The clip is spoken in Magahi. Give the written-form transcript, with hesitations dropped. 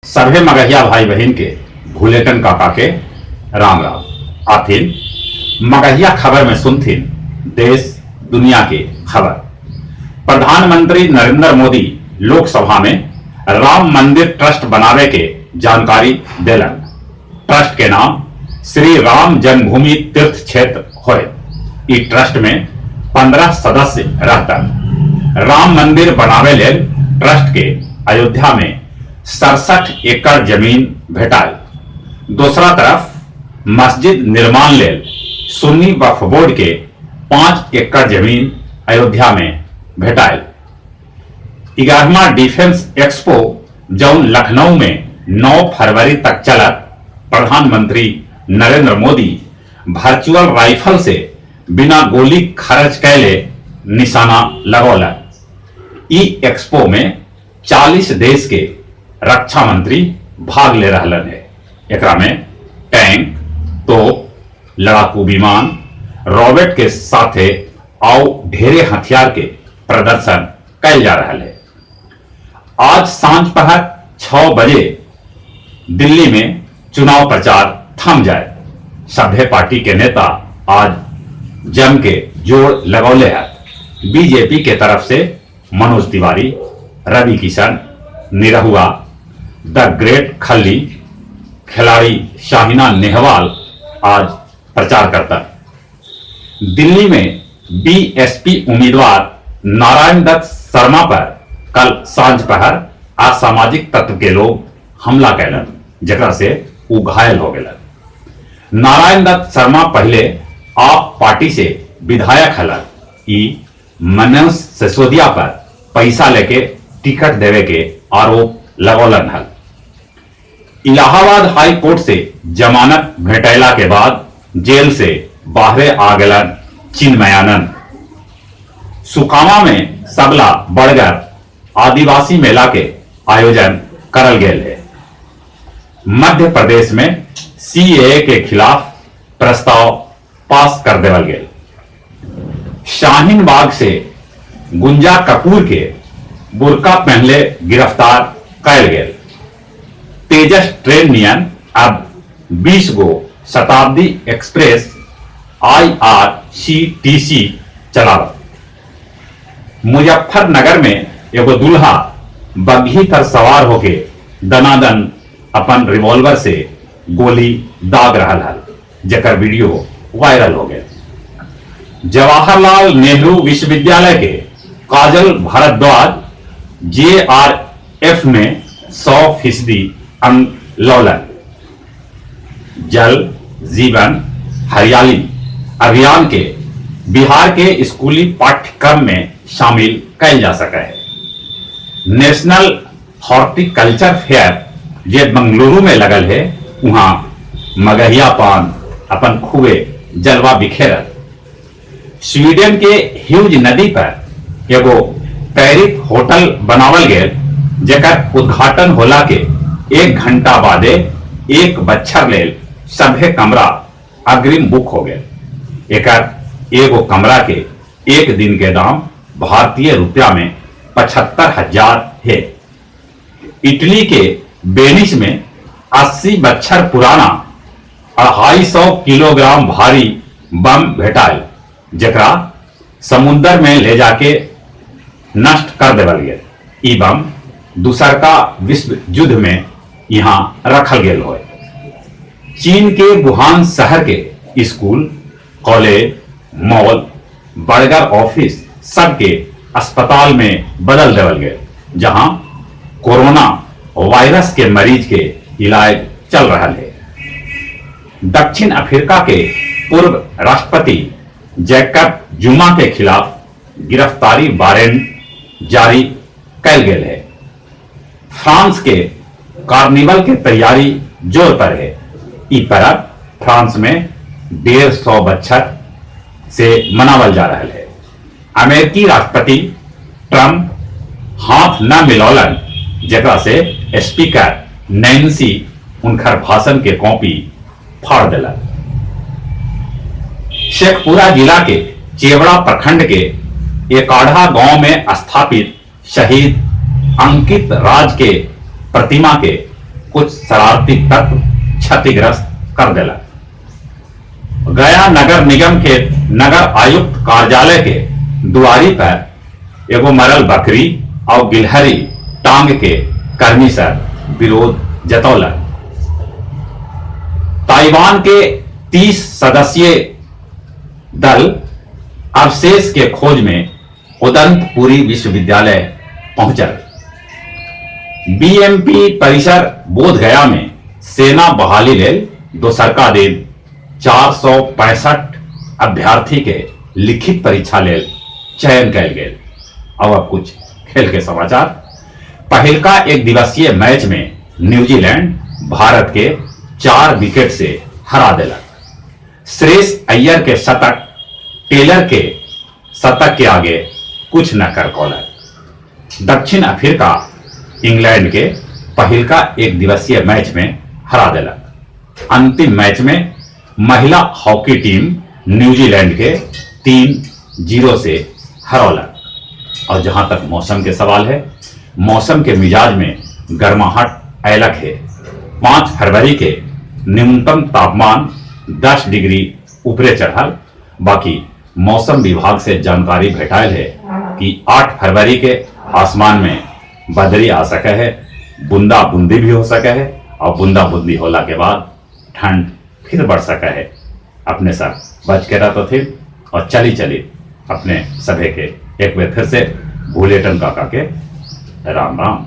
सभे मगहिया भाई बहिन के भूलेटन काका के राम राम। आथिन मगहिया खबर में सुनथिन देश दुनिया के खबर। प्रधानमंत्री नरेंद्र मोदी लोकसभा में राम मंदिर ट्रस्ट बनावे के जानकारी देलन। ट्रस्ट के नाम श्री राम जन्मभूमि तीर्थ क्षेत्र होए। ई ट्रस्ट में 15 सदस्य रहतन। राम मंदिर बनावे लेल ट्रस्ट के अयोध्या में 67 एकड़ जमीन भेटायल। दोसरा तरफ मस्जिद निर्माण लेल सुन्नी वक्फ बोर्ड के 5 एकड़ जमीन अयोध्या में भेटायल। 11वां डिफेंस एक्सपो जौन लखनऊ में 9 फरवरी तक चलत, प्रधानमंत्री नरेंद्र मोदी वर्चुअल राइफल से बिना गोली खर्च कैले निशाना लगौलन। ई एक्सपो में 40 देश के रक्षा मंत्री भाग ले रहलन है। एकरा में टैंक, तोप, लड़ाकू विमान, रॉबोट के साथे आउ ढेरे हथियार के प्रदर्शन कैल जा रहा है। आज सांझ पहर 6 बजे दिल्ली में चुनाव प्रचार थम जाए। सभ्य पार्टी के नेता आज जम के जोड़ लगौले है। बीजेपी के तरफ से मनोज तिवारी, रवि किशन, निरहुआ, the great खल्ली, खिलाड़ी शाहिना नेहवाल आज प्रचार करता। दिल्ली में बीएसपी उम्मीदवार नारायण दत्त शर्मा पर कल सांझ पहर असामाजिक तत्व के लोग हमला कैलन, जकरा से उ घायल हो गए। नारायण दत्त शर्मा पहले आप पार्टी से विधायक हलन। ई मनोज सिसोदिया पर पैसा लेके टिकट देवे के आरोप लगौलन हल। इलाहाबाद हाई कोर्ट से जमानत भेटैला के बाद जेल से बाहरे आ गलन चिन्मयानंद। सुकामा में सबला बड़गर आदिवासी मेला के आयोजन करल गेल है। मध्य प्रदेश में सीएए के खिलाफ प्रस्ताव पास कर देवल गेल। शाहीन बाग से गुंजा कपूर के बुरका पहनले गिरफ्तार कैल गेल। तेजस ट्रेन नियन अब 20 गो शताब्दी एक्सप्रेस आईआरसीटीसी चलावत। मुजफ्फरनगर में एगो दूल्हा बग्घी पर सवार होके दनादन अपन रिवॉल्वर से गोली दाग रहा हल, जकर वीडियो वायरल हो गया। जवाहरलाल नेहरू विश्वविद्यालय के काजल भारद्वाज जेआरएफ में 100% अंक लौलन। जल जीवन हरियाली अभियान के बिहार के स्कूली पाठ्यक्रम में शामिल कैल जा सका है। नेशनल हॉर्टिकल्चर फेयर जे बंगलुरु में लगल है, वहां मगहिया पान अपन खूबे जलवा बिखेरल। स्वीडन के ह्यूज नदी पर एगो तैरित होटल बनावल गेल, जेकर उद्घाटन होला के 1 घंटा बादे 1 बच्छर लेल सभे कमरा अग्रिम बुक हो गए। एकर एगो कमरा के 1 दिन के दाम भारतीय रुपया में 75,000 है। इटली के बेनिस में 80 बच्छर पुराना 250 किलोग्राम भारी बम भेटायल, जकरा समुद्र में ले जाके नष्ट कर देवल गेल। ई बम दूसरका विश्व युद्ध में यहाँ रखल गेल होय। चीन के वुहान शहर के स्कूल, कॉलेज, मॉल, बड़गर ऑफिस सबके अस्पताल में बदल देवल गए, जहां कोरोना वायरस के मरीज के इलाज चल रहा है। दक्षिण अफ्रीका के पूर्व राष्ट्रपति जैकब जुमा के खिलाफ गिरफ्तारी वारंट जारी कैल गेल है। फ्रांस के कार्निवल के तैयारी जोर पर है। ई परब फ्रांस में 150 बच्छर से मनावल जा रहा है। अमेरिकी राष्ट्रपति ट्रंप हाथ न मिलौलन, जकरा से स्पीकर नैन्सी उनकर भाषण के कॉपी फाड़ दिलन। शेखपुरा जिला के चेवड़ा प्रखंड के एकाढ़ा गांव में स्थापित शहीद अंकित राज के प्रतिमा के कुछ शरारती तत्व क्षतिग्रस्त कर देलक। गया नगर निगम के नगर आयुक्त कार्यालय के दुआरी पर एगो मरल बकरी और गिलहरी टांग के कर्मी सर विरोध जतौलक। ताइवान के 30 सदस्यीय दल अवशेष के खोज में उदंतपुरी विश्वविद्यालय पहुंचल। बीएमपी परिसर बोध गया में सेना बहाली लेल दोसरका दिन 465 अभ्यर्थी के लिखित परीक्षा लेल चयन कयल गेल। और अब कुछ खेल के समाचार। पहिलका एक दिवसीय मैच में न्यूजीलैंड भारत के 4 विकेट से हरा देलक। श्रेयस अय्यर के शतक टेलर के शतक के आगे कुछ न कर पौलक। दक्षिण अफ्रीका इंग्लैंड के पहिलका एक दिवसीय मैच में हरा देलक। अंतिम मैच में महिला हॉकी टीम न्यूजीलैंड के 3-0 से हरौलक। और जहां तक मौसम के सवाल है, मौसम के मिजाज में गर्माहट ऐलक है। 5 फरवरी के न्यूनतम तापमान 10 डिग्री ऊपरे चढ़ल। बाकी मौसम विभाग से जानकारी भेटायल है कि 8 फरवरी के आसमान में बदरी आ सके है, बूंदा बूंदी भी हो सके है और बूंदा बूंदी होला के बाद ठंड फिर बढ़ सके है। अपने साथ बच के रहते थे और चली चली अपने सभे के एक बार फिर से भूलेटन काका के राम राम।